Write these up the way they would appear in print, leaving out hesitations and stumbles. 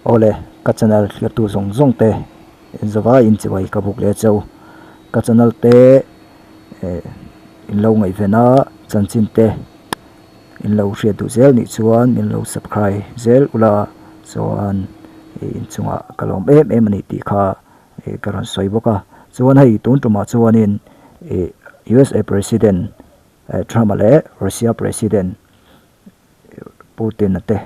Awle, ka channel thliartu zawng zawng te in zova in chibai ka buk leh cheu. Ka channel te in lo ngaihven a, chanchin te in lo hriat duh zel nih chuan min lo subscribe zel ula chuan inchungah ka lawm em em a ni tih kha ka rawn sawi bawk a. Chuan hei tun tumah chuanin USA President Trump-a leh Russia President Putin-a te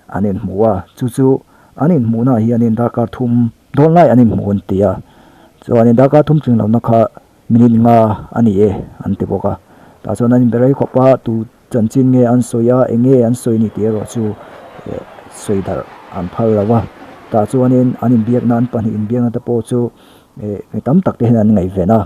an inhmu a, chu chu an inhmuhnaah hianin darkar thum dawn lai an inhmu an ti a, chuanin darkar thum tling lohna kha minute nga a ni e an ti bawk a, tah chuan an inbe rei khawp a, tu chanchin nge an sawi a, eng nge an sawi ni tih erawh chu sawi darh an phal lo va, tah chuanin an inbiakna an pahnih inbiakna te pawh chu mi tam tak te hian an ngaihven a,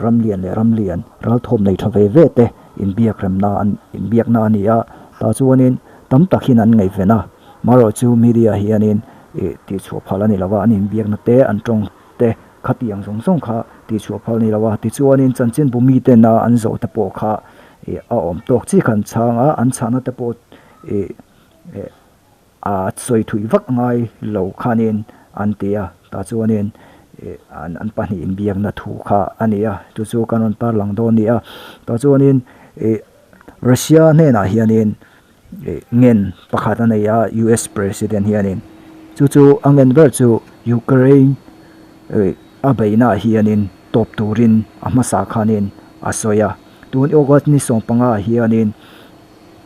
ramlian leh ramlian ralthawm nei tha ve ve te inbiak remna an inbiakna a ni a, tah chuanin tam tak hian an ngaihven a, marawh chu media hianin ih tihchhuah phal a ni lo va, an inbiakna te an tawng te khatiang zawng zawng kha tihchhuah phal a ni lo a, tichuanin chanchinbu miten a an zawh te pawh kha ih a awm tawk chi kha an chhang a, an chhahna te pawh ih A sawi thui vak ngai lo khanin an ti a, tah chuanin an pahnih inbiakna thu kha a ni a, chu chu kan rawn tarlang dawn a ni a. Tah chuanin Russia hnenah hianin ngen pakhat a nei a, US President hianin chu chu a ngen ber chu Ukraine a beihnaah hianin tawp turin a hmasa khanin a sawi a. Tun August ni 15 ah hianin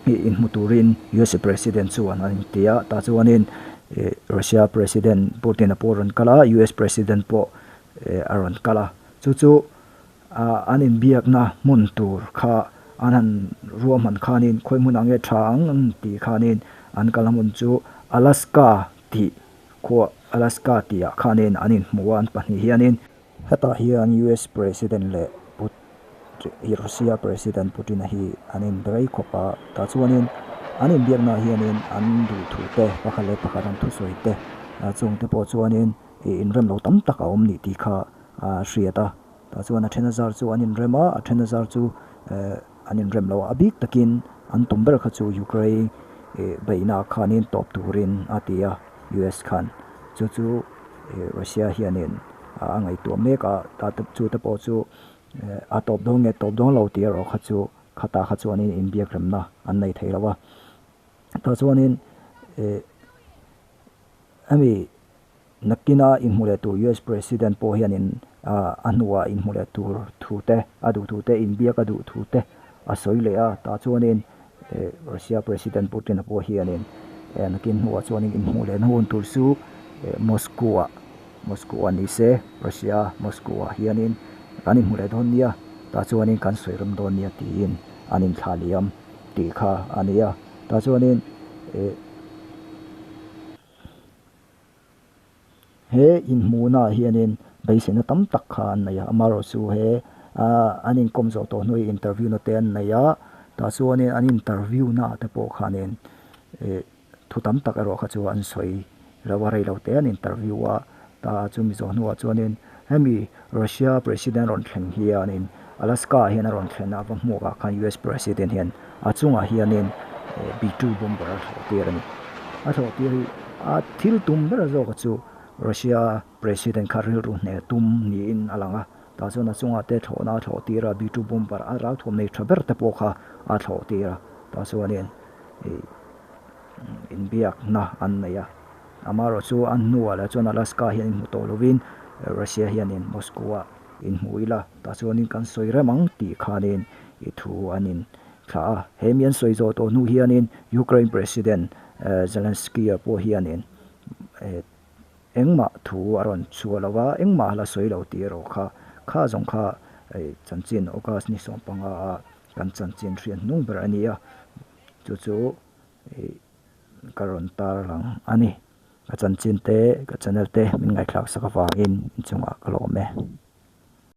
inhmu turin USA President chuan an inti a, tah chuanin Russia President Putin a pawh a rawn kal a, US President pawh a rawn kal a, chu chu an inbiakna hmun tur kha an han ruahman khanin khawi hmunah nge tha ang an tih khanin an kalna hmun chu Alaska tih khua Alaska tihah khanin an inhmu a an pahnih hianin. Hetah hian US President leh Russia President Putin-a hi an inberei khawp a, tah chuanin an inbiaknaah hianin an duhthu te, pakhat leh pakhat an thusawi te chung te pawh chuanin inrem lo tam tak a awm nih tih kha a hriat a. Tah chuan a then a zar chu an inrem a, a then a zar chu an inrem lo a, a bik takin an tum ber kha chu Ukraine beihnaah khanin tawp turin a ti a US khan chu chu Russia hianin a ngaihtuah mek a, ta te chu te pawh chu a tawp dawn nge tawp dawn lo tih erawh kha chu khatah kha chuanin inbiak remna an nei thei lo a. Tah chuanin eh hemi nakina inhmu leh tur US President pawh hianin a hnuah inhmu leh tur thu te a duh thu te inbiak a duh thu te a sawi leh a, tah chuanin eh Russia President Putin-a pawh hianin eh nakin hnuah chuanin inhmuh lehna hun tur chu eh Moscow-ah Moscow a ni se, Russia Moscow ah hianin kan inhmu leh dawn nia, tah chuanin kan sawi rem dawn nia tiin an inthlah liam tih kha a ni a. Tah chuanin eh he inhmuhna ah hianin beiseina tam tak kha an nei a, amaherawhchu he an inkawm zawh tawh hnuai interview na te an nei a, tah chuanin an interview na ah te pawh khanin eh Thu tam tak erawh kha chu an sawi lo a, rei lo te an interview a, ta chu mi zawh hnuah chuanin hemi Russia President rawn thlen hianin Alaska ah hian a rawn thlen a, va hmuak ah khan US President hian a chungah hianin B-2 bomber a thlawh tir a ni. A thlawh tir hi a thil tum ber zawk chu Russia President kha rilru hneh tum niin a lang a, tah chuan a chungah te thlawhna a thlawh tir a, B-2 bomber a ralthuam nei tha ber te pawh kha a thlawh tir a, tah chuanin ih inbiakna an nei a, amaherawh chu a hnuah lah chuan Alaska hian inhmu tawh lovin Russia hianin Moscow ah inhmu ila tah chuanin kan sawi rem ang tih khanin i thu an in thlah a, he mi an sawi zawh tawh hnu hianin Ukraine President Zelensky-a pawh hianin engmah thu a rawn chhuah lo a, engmah a la sawi lo tih erawh kha kha zawng kha chanchin August ni 15 a kan chanchin hriat hnung ber a ni a. Chu chu ih ka rawn tar lang a ni. Ka chanchin te ka channel te min ngaihthlak sak avangin inchungah ka lawm e.